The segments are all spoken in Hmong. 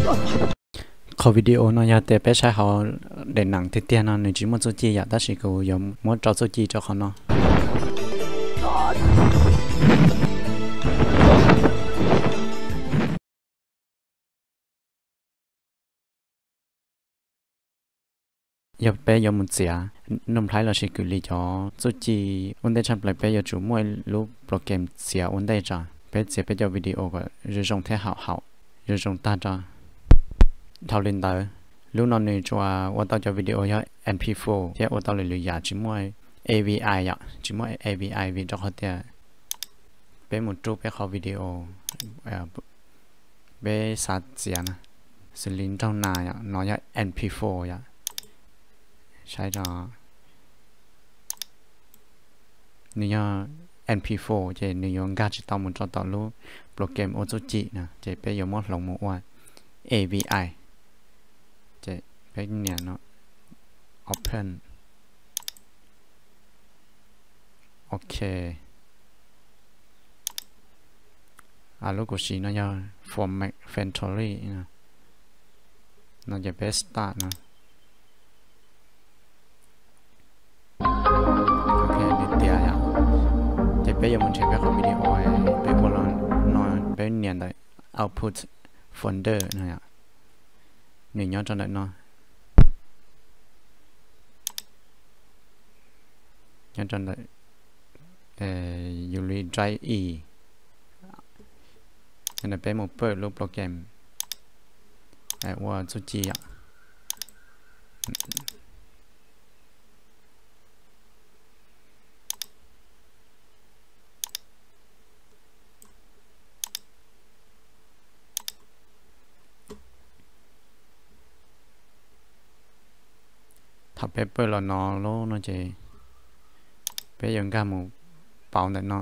Qhov video no yog tias peb saib hauv daim neem tiag tiag no nws tsis muaj txuj ci yom, tab sis kuv yuav muab rau txuj ci rau qhov no. Yog peb yuav mus txiav Nuj Nplhaib lossis Kwm Lis cov txuj ci ua ntej tshaj plaws, peb yuav tsum muaj lub program txiav ua ntej tso. Peb txiav peb cov video kom zoo zoo thiab haum haum, zoo zoo tag tso. Dhau li ntawd, lub no nws tsuas ua tau cov video yog M P four thiab ua tau lwm lwm yam, tsis muaj A V I yom, tsis muaj A V I vim rau qhov tias peb mus rub peb qhov video peb xav txiav na, xws li nraug nas yom, no yog M P four yom. Saib rau, nws yog M P four ces nws yuav nkag tsis tau mus rau tom lub program ua txuj ci na, ces peb yuav muab hloov mus ua A V I. Ces peb nias no, open. Ok. Lub kuv siv no yog Format Factory no, ces peb start no. Ok, nws tiav yom. Ces peb yuav mus nrhiav peb qhov video peb ua los no, peb nias ntawm output folder no yom. Nws nyob rau ntawm no, nyob rau ntawm ua li drive E. Ntawm peb mus pawj lub program ua txuj ci yom. Thaum peb pawj los no lawm no ces peb yuav nkag mus pauv ntawm no,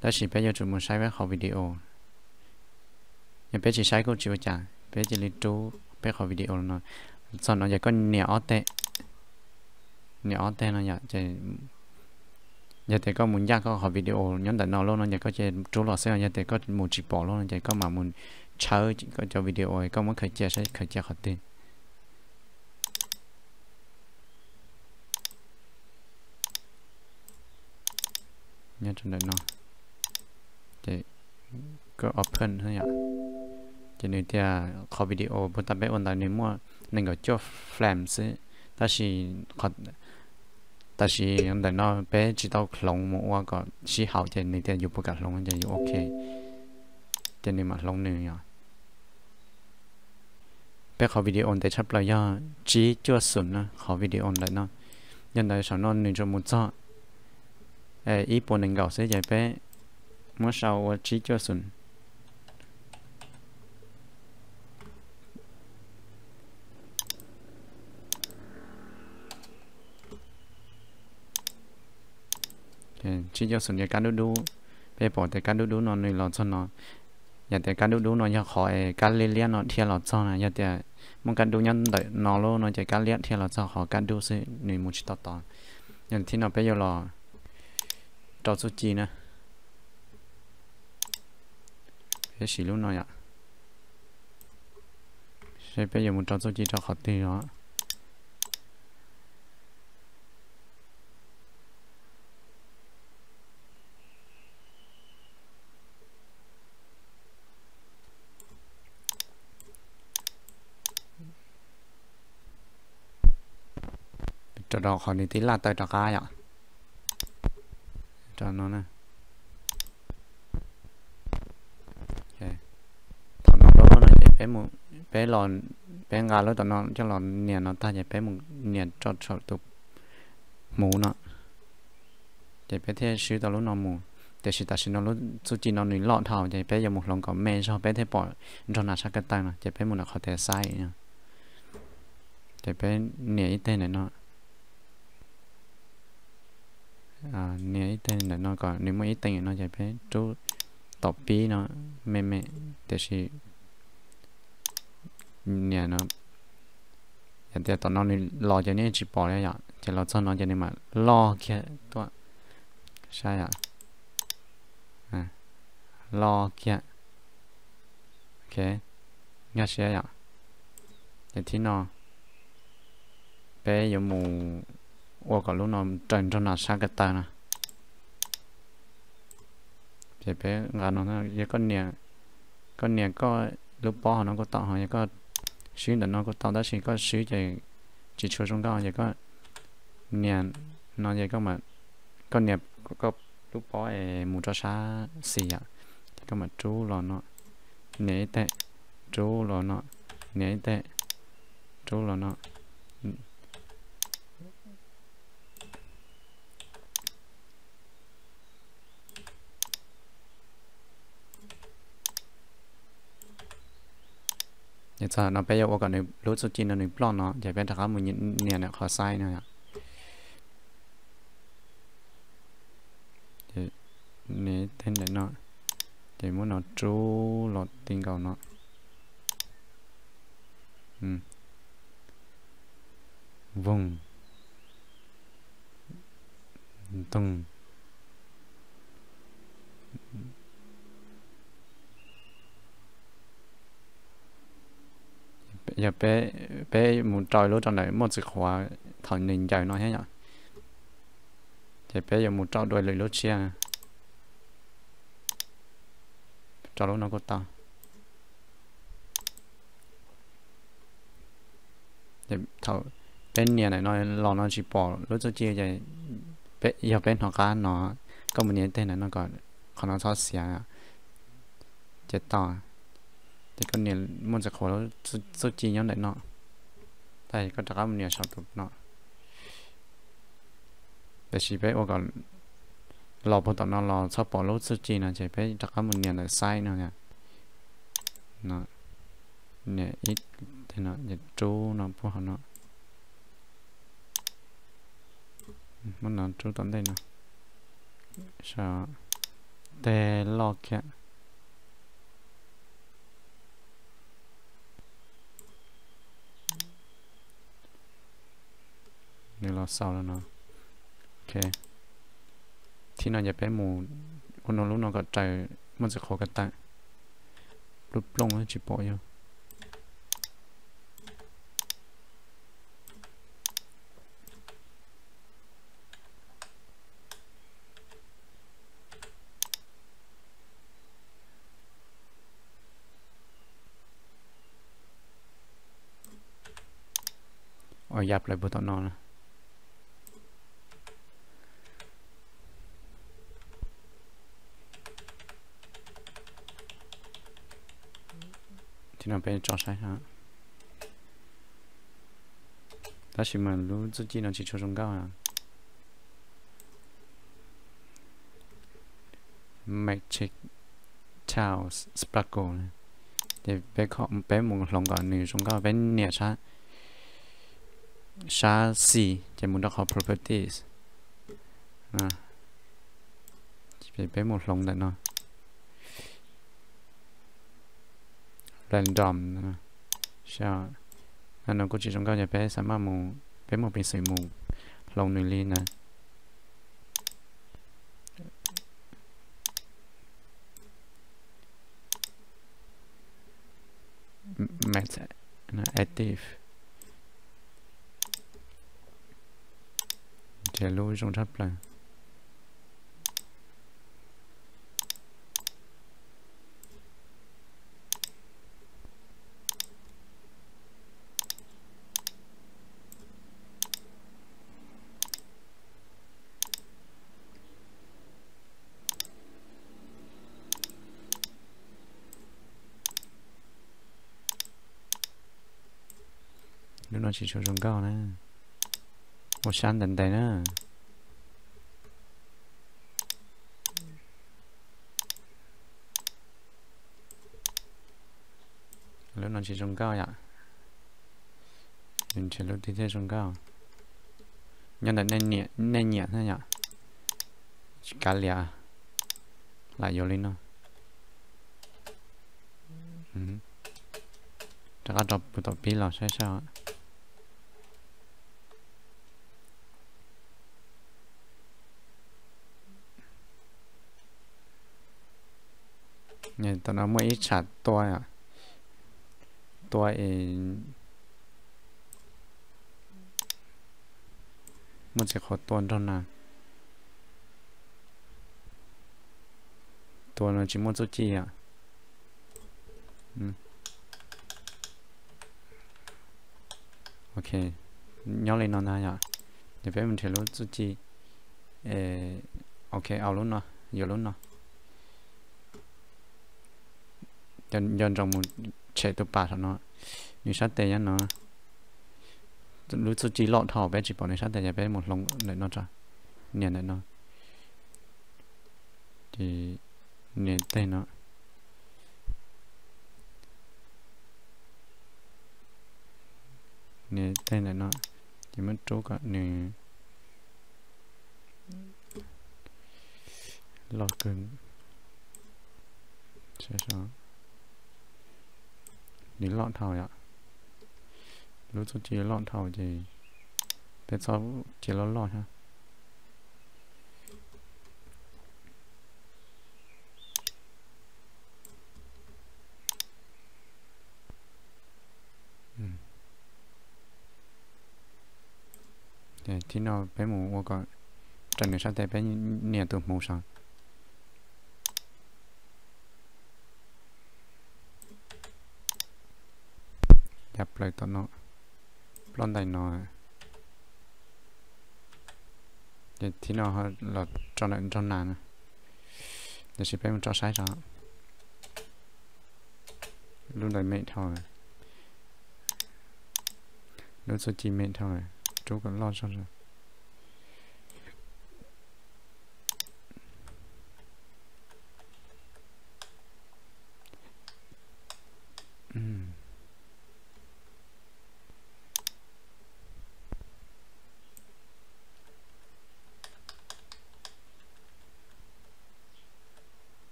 tab sis peb yuav tsum mus saib peb qhov video. Yog peb tsis saib kuj tsis ua cas, peb cia li rub peb qhov video no. Txog no ces koj nias ob teg, nias ob teg no yom, ces yog tias koj mus ncaj koj qhov video nyob ntawm no lawm no ces koj cia li rub los xwb, yog tias koj mus tsis pom lawm no ces koj mam mus tshawb koj cov video koj muab khaws cia saib khaws cia qhov twg. Nyob rau ntawm no, ces koj open yom, ces nws tias qhov video puag ta peb ua ntawd nws muaj nees nkaum cuaj frame xwb, tab sis tam sim ntawm no peb tsis tau hloov mus ua kom sib haum ces nws tias yus puas kam hloov ces yus ok, ces nws mam hloov nws yom. Peb qhov video ntev tshaj plaws yog tsib cuaj xoom na, qhov video ntawm no. Yog ntawd saum no nws tsuas mus txog ib puas nees nkaum xwb ces peb muab sau ua tsib cuaj xoom. Tsib cuaj xoom ces kab dub dub, peb pom tias kab dub dub no nws los txog no. Yog tias kab dub dub no yog qhov es kab liab liab no dhia los txog na, yog tias muaj kab dub nyob ntawm no lawm no ces kab liab dhia los txog qhov kab dub xwb, nws mus tsis tau tod. Yog thib no peb yuav los rau txuj ci na. Peb siv lub no yom. Seb peb yuav mus rau txuj ci rau qhov twg os. Rau rau qhov nws tib laj tawm rov qab yom. Rau no na. Thaum no lawm no ces peb mus, peb los, peb nqa lub tom no coj los nias no tag ces peb mus nias rau saum tus hmuv no, ces peb thiaj swb tau lub no mus. Tiam sis tam sim no lub txuj ci no nws loj dhau ces peb yuav mus hloov kom me zog peb thiaj pom nrog nas sab ko taw no, ces peb mus ntawm qhov tias xaib no. Ces peb nias ib teg ntawm no, nias ib teg ntawm no kom nws muaj ib teg no ces peb rub tom pib no, me me, tiam sis nias no, yog tias tom no nws los ces nej tsis pom li yom, ces los txog no ces nws mam loj kiag tuaj, saib yom, loj kiag. Ok, Nkag siab yom. Ces thib no peb yuav mus ua kom lub no raws nraug no sab ko taw no. Ces peb nqa no, yog koj nias koj lub pob hauv no kuj tau, ho yog koj swb ntawm no kuj tau, tab sis koj swb ces tsis tshua zoo nkauj. Ces koj nias no ces koj nias koj lub pob es mus rau sab xis yom, ces koj mam rub los no, nias ib teg, rub los no, nias ib teg, rub los no. Ces txog no peb yuav ua kom nws lub txuj ci no nws ploj no ces peb rov qab mus nias ntawm qhov xaiv no yom. Nias tej ntawm no, ces muab no rub los ti nkaus no. Voog, ntoog. Yog peb mus rau lub rau ntawm muaj txiv qhuav thaum nws ncaws no thiab yom, ces peb yuav mus rau dua lwm lub tshiab, rau lub no kuj tau. Thaum peb nias ntawm no los no tsis pom lub txuj ci ces yog peb hnov qab no, koj mus nias tej ntawm no kom qhov no txhob xiav, ces tau. Ces koj nias muaj ntxiv qhuav lub txuj ci nyob ntawm no, tag koj rov qab mus nias saum tus no. Tiam sis peb ua kom los puag tom no los txhob pom lub txuj ci no ces peb rov qab mus nias ntawm xaiv no, nias ib, rub no puag hauv no, muab no rub tom ntej no, teg loj kiag. Nws los xaus no. Thib no ces peb mus ua no lub no kom raws muaj ntxiv qhuav ko taw. Lub plooj tsis pom yog. Ua ya plaws puag tom no na. Thib no peb tso saib, tab sis mas lub txuj ci no tsis tshua zoo nkauj. Matrix Tiles Sparkle, ces peb mus hloov kom nws zoo nkauj, peb nias sab xis ces mus rau qhov properties, peb mus hloov ntawm no, random, no kuj tsis zoo nkauj ces peb xav maj mus, peb muaj peev xwm mus hloov nws li ntawd. Max active, nrhiav lub zoo tshaj plaws. Lub no tsis tshua zoo nkauj na, ua sab ntev ntev na. Lub no tsis zoo nkauj yom. Nrhiav lub twg thiaj zoo nkauj. Nyob ntawm nej nyiam thiab yom. Tsis kav liam, lam yuav li no. Rov qab rau puag tom pib los saib saib. Tam no muaj ib tsham tua yom. Tua es muaj txiv qhuav tua nrog nas. Tua no tsis muaj txuj ci yom. Ok, nyob li no ntag yom. Ces peb mus nrhiav lub txuj ci. Ok, au lub no, yuav lub no. Nco ntsoov mus tshem tus pas saum no, nws sab tes nyob no. Lub txuj ci loj dhau peb tsis pom nws sab tes, ces peb mus hloov ntawm no tso, nias ntawm no. Ces nias tej no, nias tej ntawm no, ces muab rub kom nws loj kawg. Nws loj dhau yom. Lub txuj ci loj dhau ces peb txhob cia loj loj thiab. Thib no peb mus ua kom raws nws sab tes, peb nias tus hmuv saud. Ya plaws tom no, ploj ntais no. Ces thib no los tso ntawm nraug nas no, tiam sis peb mus tso saib tso. Lub ntawd me dhau lawm, lub txuj ci me dhau lawm, rub kom loj zog zog.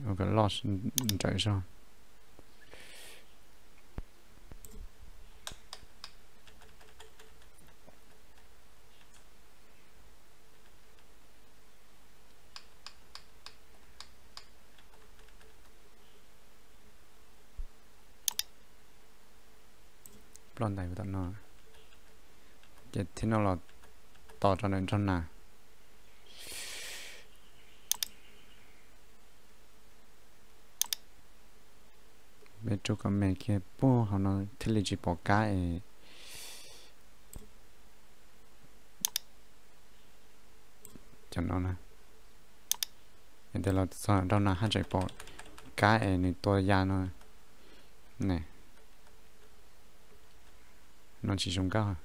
Ua kom loj nrawm zog. Ploj ntais tom no, ces thib no los tos rau ntawm nraug nas. Peb rub kom me kiag puag hauv no thiaj li tsis pom kab es. Cov no na, es tias los txog nraug nas haj tseem pom kab es nws tua ya no. Ne, no tsis zoo nkauj.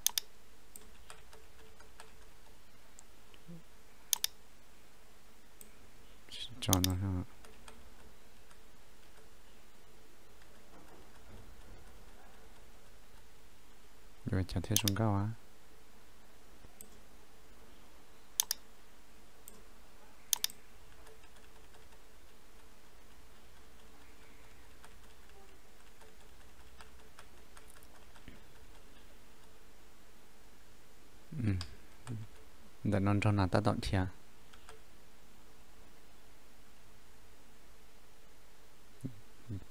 Tso no, yuav cas thiaj zoo nkauj a. Ntawm no nraug nas tab tom dhia.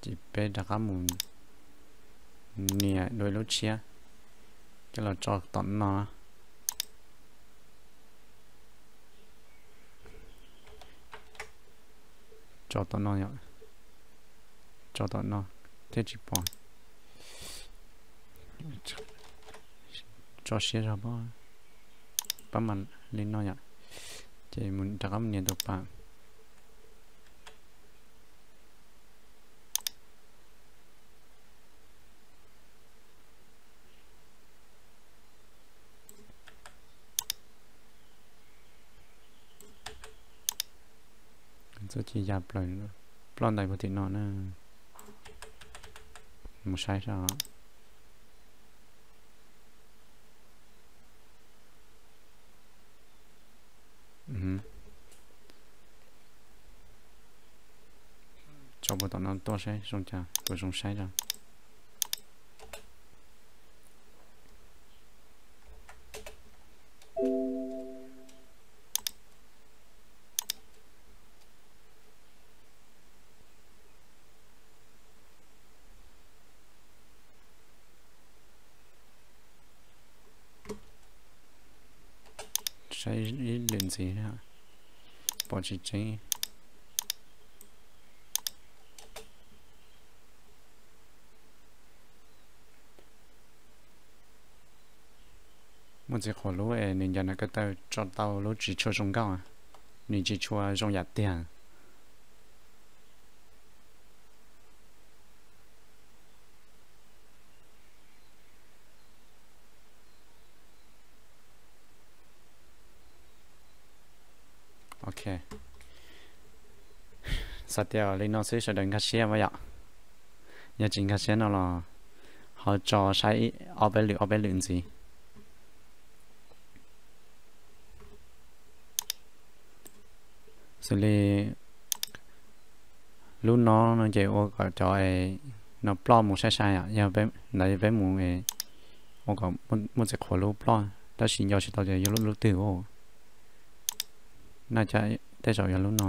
Ces peb rov qab mus nias dua ib lub tshiab coj los tso tom no. Tso tom no yom. Tso tom no thiaj tsis pom. Tso siab zog pob, pab mam li no yom. Ces mus rov qab mus nias tus pas. Txuj ci ya plaws, ploj ntais puag tim no na. Mus saib saib. Tso puag tom no tuaj saib zoo cas, puas zoo saib tso. Ib lwm ntxiv, pom tsis tseeb. Muaj txiv qhuav lub es nws ncaws na ko taw tso tau lub tsis tshua zoo nkauj, nws tsis tshua zoo yam tiag. Ok, xav tias li no xwb sawv daws nkag siab mas yom. Yog tsis nkag siab no los ho tso saib ob peb lwm ob peb lwm ntxiv. Xws li lub no no ces ua kom cov no ploj mus sai sai, yog ntawd peb mus ua kom muaj txiv qhuav lub ploj, tab sis nco tsis tau tias yog lub twg. Naj ca tej zaum yog lub no.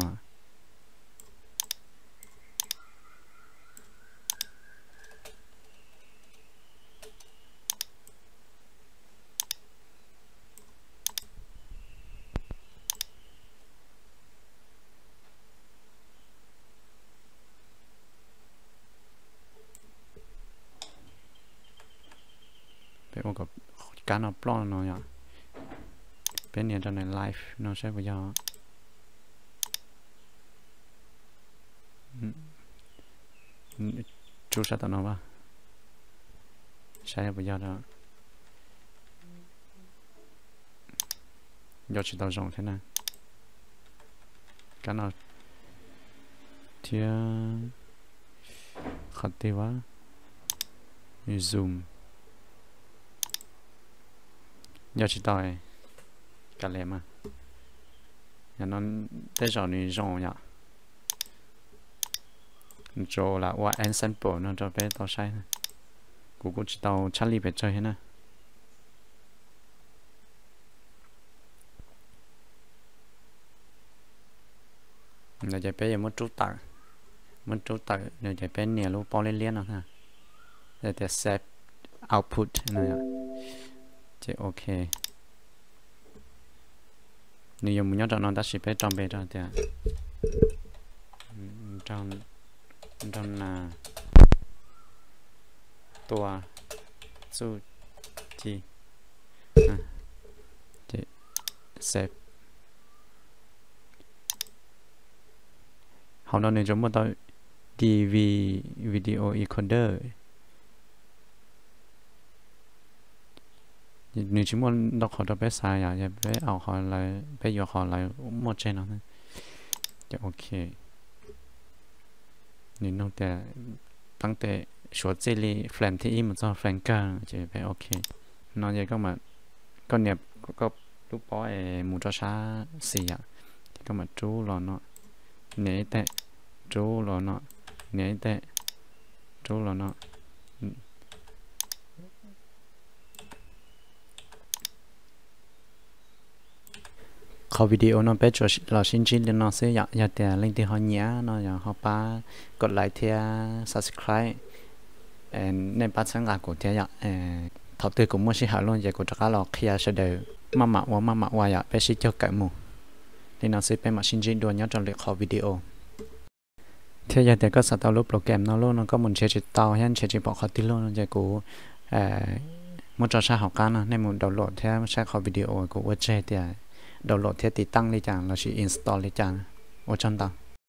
Peb ua kom kab no ploj no yom. Peb nias rau nws live no saib puas yog. Rub sab tom no, saib puas yog. Nco tsis tau zoo thiab na. Kab no thiab qhov twg a, zoom. Nco tsis tau. Kav liam mas, tej zaum nws zoo yom. Tsuas lam ua example no rau peb tau saib. Kuv kuj tsis tau tshaj lij pes tsawg thiab na. No ces peb yuav muab rub tawm, muab rub tawm no ces peb nias lub pob liab liab no, tias save output no, ces ok. Nws yuav mus nyob rau no tab sis peb rau npe rau tias nraug nas tua txuj ci. Save. Hauv no nws tsuas muaj tau DV video encoder. Nws tsis muaj ntau qhov rau peb xav yom, yog peb au qhov lawv, peb yuav qhov lawv muaj tseg no. Ces ok. Nws nug tias teeb tes suav txij li frame thib ib mus txog frame kawg, ces peb ok. No ces koj nias koj lub pob es mus rau sab xis yom, ces koj mam rub los no, nias ib teg, rub los no, nias ib teg, rub los no. Qhov video no peb tsuas los sib ntsib li no xwb yom. Yog tias leej twg ho nyiam no yog ho pab kom like thiab subscribe, nej pab txhawb nqa kuv thiab yom. Thaum twg kuv muaj sij hawm lawm ces kuv rov qab los qhia sawv daws maj mam ua maj mam ua yom, peb sib cog kawm mus. Li no xwb peb mam sib ntsib dua nyob rau lwm qhov video. Thiab yog tias koj xav tau lub program no lawm no koj mus nrhiav tsis tau thiab nrhiav tsis pom qhov twg lawm no ces kuv muab tso sab hauv qab no, nej mus download thiab saib qhov video kuv ua tseg tias download thiab tiv taaj li cas lossis install li cas. Ua tsaug ntau.